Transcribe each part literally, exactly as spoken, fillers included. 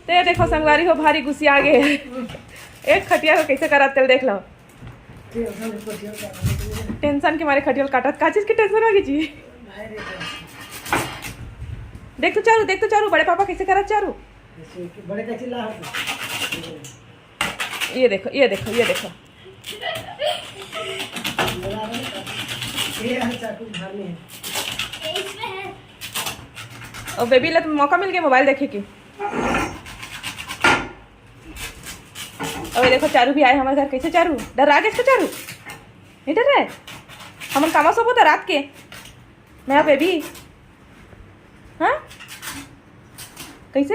ते देखो संगवारी हो, भारी गुस्सिया गे। एक खटिया को कैसे करत तेल देख लो। टेंशन के मारे खटिया ल काटत, का चीज के टेंशन हो गई जी? देख तो चारू, देख तो चारू, बड़े पापा कैसे करत चारू। बड़े का चिल्ला। ये देखो, ये देखो, ये देखो। ये है चाकू घर में है। और बेबी ला तो मौका मिल गया मोबाइल देखे के। और ये देखो चारू भी आए हमारे घर। कैसे चारू? डर आ गया इसको चारू? नहीं डर रहा है? हमन कामा सोबो था रात के। मैं बेबी। हाँ? कैसे?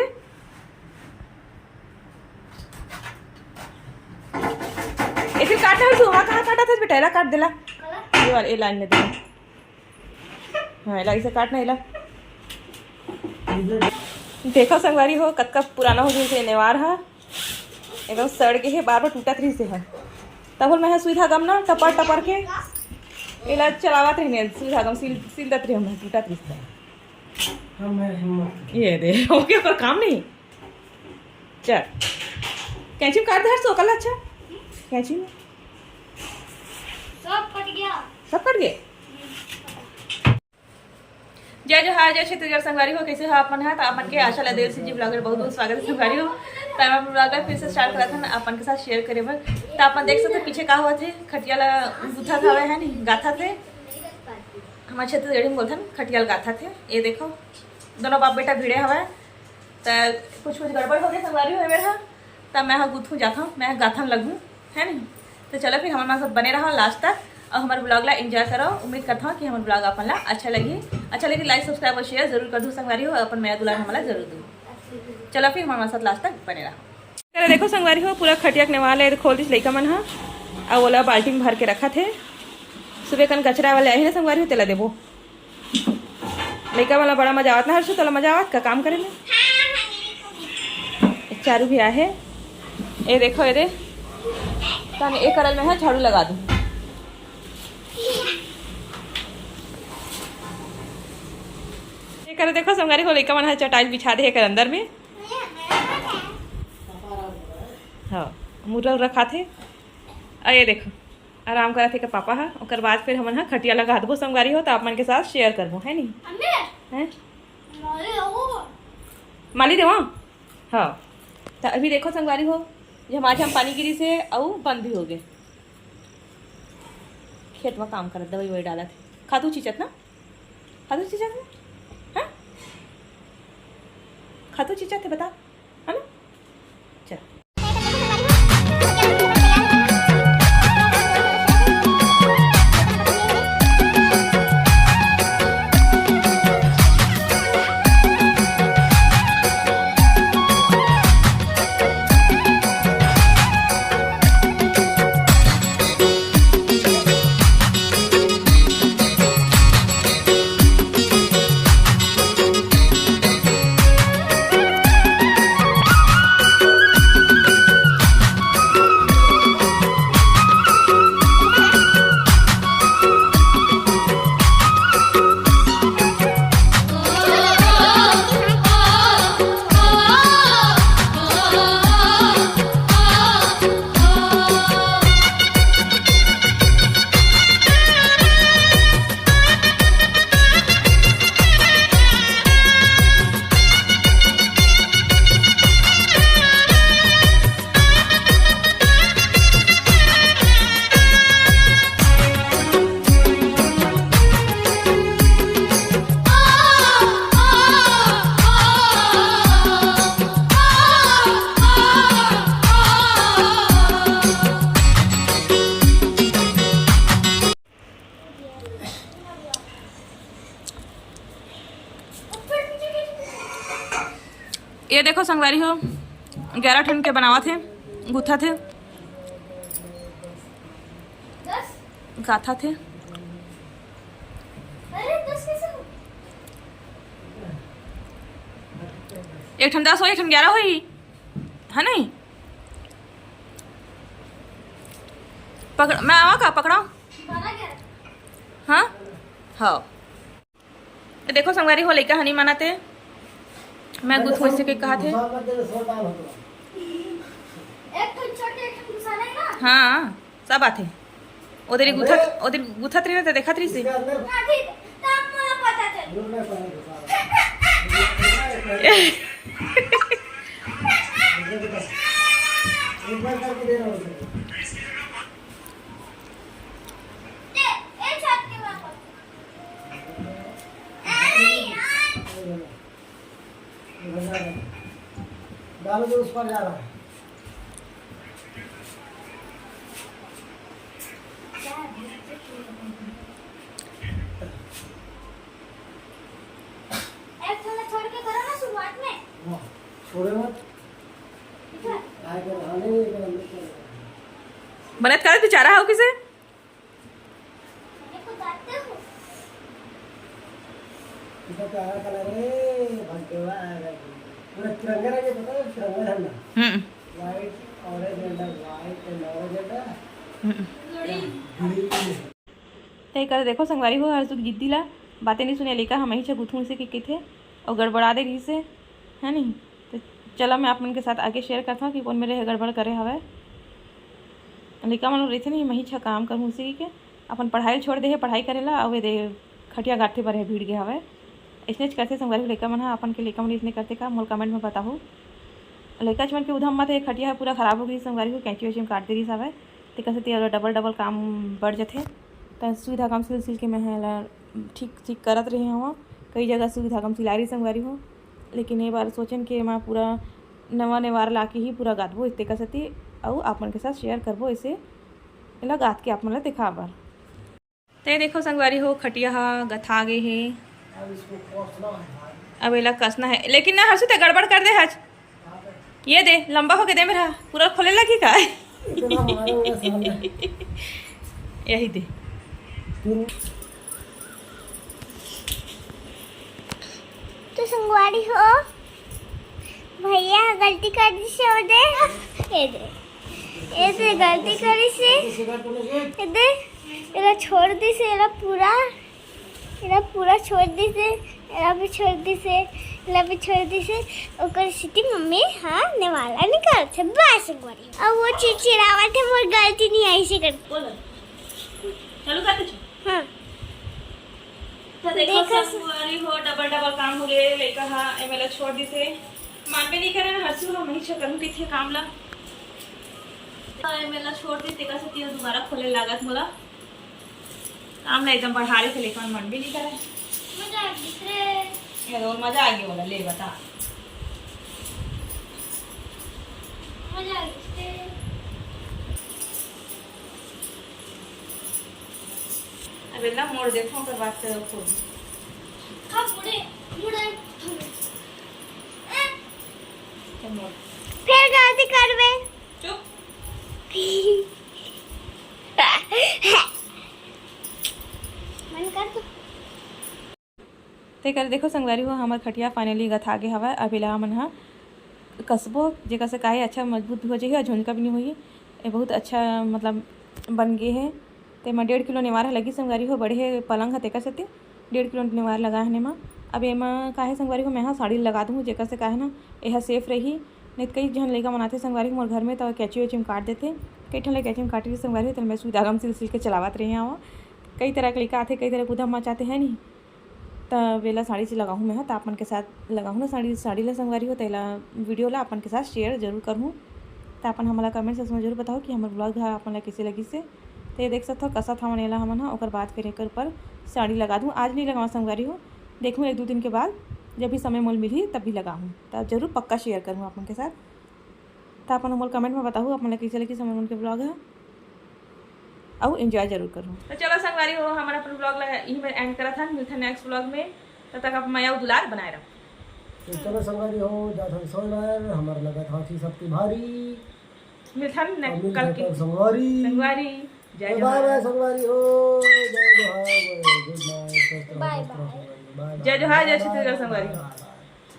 ये फिर काटना है तू। हाँ, कहाँ काटा था बेटा? एला काट देला। ये वाला, ये लाइन में देला। हाँ, एला इसे काटना, एला। देखो संगवारी हो, कतका पुराना हो गया ये नेवार हा। एकदम सड़ के है, बार बार टूटत रही से है। तब मैं सुई धागा म ना टपर टपर के एला चलावत रही, सुई धागा म सिल, सिल देत रही, मैं टूटत रही से। हम हिम्मत। ये दे, ओके, ओकर काम नहीं। चल, कैंची में काट दे हर सो, कल अच्छा। कैंची में। सब कट गया। सब कट गए? जय जोहार, जय छत्तीसगढ़ संगवारी हो, कैसे हो आप मन ह? तो आप मन के आशा ल दिल से जी vlogger बहुत बहुत स्वागत है संगवारी हो। तो हम vlog ला फिर से start करत हन आप मन के साथ share करे बर। तो आप मन देख सकते हो पीछे का हुआ थे, खटिया ला गुथत हवे है नी, गाथत हे। हमारे छत्तीसगढ़ी में बोलथन खटिया ल गाथत हे। ये देखो दोनों बाप बेटा भिड़े हवे। त कुछ कुछ गड़बड़ हो गए संगवारी हो मेर हा, त मैं ह गुथू जाथव, मैं ह गाथन लगू, है नी? तो चलो फिर हमारे साथ बने रहो last तक और हमारे vlog ला enjoy करो। उम्मीद करता हूँ कि हमारे vlog अपन ला अच्छा लगी। अच्छा लगी like subscribe और share जरूर कर दू संगवारी हो, अपन मेरा दुलार हमला जरूर दू। चलो फिर हमारे साथ last तक बने रहो। अरे देखो संगवारी हो, पूरा खटिया के नेवार ला खोल दिस लइका मन हा, अउ ओला बाल्टी में भर के रखत हे। सुबह कन कचरा वाले आही ना संगवारी हो, तेला देबो। लइका वाला बड़ा मजा आवत ना हर्षु, तोला मजा आवत का काम करे में? एक चारू भी आहे। ए देखो, ए दे। तने ए करल में है, झाड़ू लगा दू। ए करे देखो, संगवारी हो, लइका मन है चटाई बिछा दे एकर अंदर में। हाँ, मुर्रा उर्रा खाथे। अउ ये देखो, आराम करत हे का पापा ह। ओकर बाद फिर हमन ह खटिया लगा देबो संगवारी हो, त आप मन के साथ share करबो, है नी? अम्मी, हैं? माली देवो। माली देवा? हाँ। त अभी देखो संगवारी हो, ये हमारे हम पानी गिरी से अउ बंद भी हो गए। खेत में काम करत, दवाई ववाई डालत हे। खातू छींचत ना? खातू छींचत हे? हाँ? खातू छींचत हे, बता। है ना? चल। ये देखो संगवारी हो, ग्यारह ठन के बनावत हे, गुथत हे, गाथत हे। एक ठन दस हो, एक ठन ग्यारह होई, है नहीं? पकड़, मैं आवा का पकड़ा? हाँ, हाँ। देखो संगवारी हो, लइका ह नहीं मानत हे, मैं गुथू ऐसे के कहा थे। हाँ, सब आथे। ओदरी गुथत, ओदरी गुथत रही ना, तो देखत रही से। डालो जो उस पर जा रहा है। एक थोड़ा छोड़ के करो ना शुरुआत में। हाँ, छोड़े मत। ठीक है। आए कर हाले नहीं कर अंदर चले। बनत का बेचारा हो किसे? कितना प्यारा कलर है, भंटेवा है। पूरा तिरंगा रंग है, पता है, तिरंगा झंडा। हम्म। White, orange झंडा, white and orange झंडा। हम्म। Green। ते कर देखो संगवारी हो, हर सुख जिद्दी ला बातें नहीं सुने, लेकर हम ही छे गुथू से के, के थे और गड़बड़ा दे रही से, है नहीं? तो चलो, मैं आप मन के साथ आगे share करता हूँ कि कौन मेरे गड़बड़ करे हवे। लइका मन रहिथे नहीं, मही छा काम करहूँ उसी के, अपन पढ़ाई छोड़ दे हे, पढ़ाई करे ला, अउ ए दे खटिया गाड़थे बर हे भीड़ गे हवे। इसने करथे संगवारी हो लइका मन ह, अपन के लइका मन इसने करथे का, मोल comment में बताहू। लइका मन के उधम म ते खटिया ह पूरा खराब हो गई संगवारी हो, कैंची वैची में काट दे रही हवे, तेकर सेती डबल डबल काम बढ़ जथे। त सुई धागा म सिल सिल के मैं ह एला ठीक ठीक करत रहे हवं। कई जगह सुई धागा म सिला रही संगवारी हो, लेकिन ये बार सोचेन के मैं पूरा नवा नेवार ला के ही पूरा गादबो तेकर सेती, अउ आप मन के साथ share करबो ऐसे एला गाद के आप मन ला देखा बर। ते देखो संगवारी हो, खटिया ह गथा गे हे। अब इसको कसना है भाई। अब एला कसना है, लेकिन ना हर्षु ते गड़बड़ कर दे हच। ये दे, लंबा होके दे मेरा, पूरा खोले लगी का? इतना मारूंगा सामने। यही दे। तुम तो संगवारी हो, भैया गलती कर दिसे, ओ दे, ये दे, ये दे गलती करिसे, ये दे, एला छोड़ दिसे, एला पूरा, एला पूरा छोड़ दिसे, एला भी छोड़ दिसे, एला भी छोड़ दिसे। ओकर सेती मम्मी हा नेवाला निकालथे। बस संगवारी, अब वो चिड़चिड़ावत हे, मोर गलती नहीं आई से कर। बोलो, चालू कर दे। हाँ। तो देखो देखो संगवारी हो, डबल डबल काम हो गए, लइका हा एमे ला छोड़ दिसे, मानबे नहीं करे ना हर्षु, हम ही छकन पीथे काम ला। तो एमे ला छोड़ दे, तेकर सेती दोबारा खोले लागत मोला। काम ला एकदम बढ़ा रहे थे, लेकिन मन भी नहीं करे। मजा आ गई रे। ये तो मजा आ गया वाला, ले बता। मजा आ गई रे। अब एला मोड़ देथों, ओकर बाद से खोल। खा पूरे, मुड़े। चल मोड़। फिर गलती करबे। चुप। मन कर तो। तेकर देखो संगवारी हो, हमर खटिया finally गथा गे हवय। अब एला हमन ह कसबो, जेकर से का हे अच्छा मजबूत भी हो जाही अउ झोंझका भी नहीं होही। ये बहुत अच्छा मतलब बन गे हे। तेमा डेढ़ किलो नेवार ह लगी संगवारी हो, बड़े हे पलंग ह तेकर सेती डेढ़ किलो नेवार लगा हे एमा। अब एमा का हे संगवारी हो, मैं ह साड़ी लगा दूँ, जेकर से का हे ना, एहा safe रही। नहीं तो कई झन लइका मन आथे संगवारी हो मोर घर में, तो कैंची वैची में काट देथे। कई ठन ले कैंची में काटे रही संगवारी हो, तो मैं सुई धागा में सिल सिल के चलावत रही हूँ। कई तरह के लइका आथे, कई तरह के उधम मचाथे, है नहीं? तब एला साड़ी से लगाहूँ मैं ह, त आप मन के साथ लगाहूँ ना साड़ी, साड़ी ला संगवारी हो, तेला video ला आप मन के साथ share जरूर करहूँ। त आप मन हमला comment section में जरूर बताओ कि हमर vlog ह आप मन ला कइसे लगिस हे। त ये देख सकथव, कसत हवन एला हमन ह, ओकर बाद फिर एकर ऊपर साड़ी लगा दूँ। आज नहीं लगाऊँ संगवारी हो, देखहूँ एक दो दिन के बाद, जब भी समय मोल मिलही तब भी लगाहूँ, त जरूर पक्का share करहूँ आप मन के साथ। त आप मन मोला comment में बताहू, आप मन ला कइसे लगिस हमर मन के vlog ह, अउ enjoy जरूर करहू। तो चलो संगवारी हो, हमन अपन vlog ला इही में end करत हन, मिलथन next vlog में। तब तक आप मया अउ दुलार बनाए रहो। तो चलो संगवारी हो, जात हन सोए बर, हमर लगत हाथी सबके भारी। मिलथन ने-, अब मिलथन कल के कल संगवारी। संगवारी, जय तो bye जोहार। Bye संगवारी हो, जय जोहार, good night, स्वस्थ रहो, bye स्वस्थ रहो bye। संगवारी, bye bye। जय जोहार, जय bye छत्तीसगढ़ bye, संगवारी। Bye bye।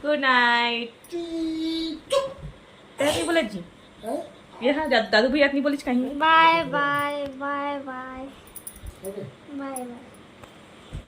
Good night। चुप। तैं नहीं बोले जी। हैं? ये हाँ, जा-, दादू भैया नहीं बोलिस कहीं। Bye bye, bye bye। OK। Bye bye।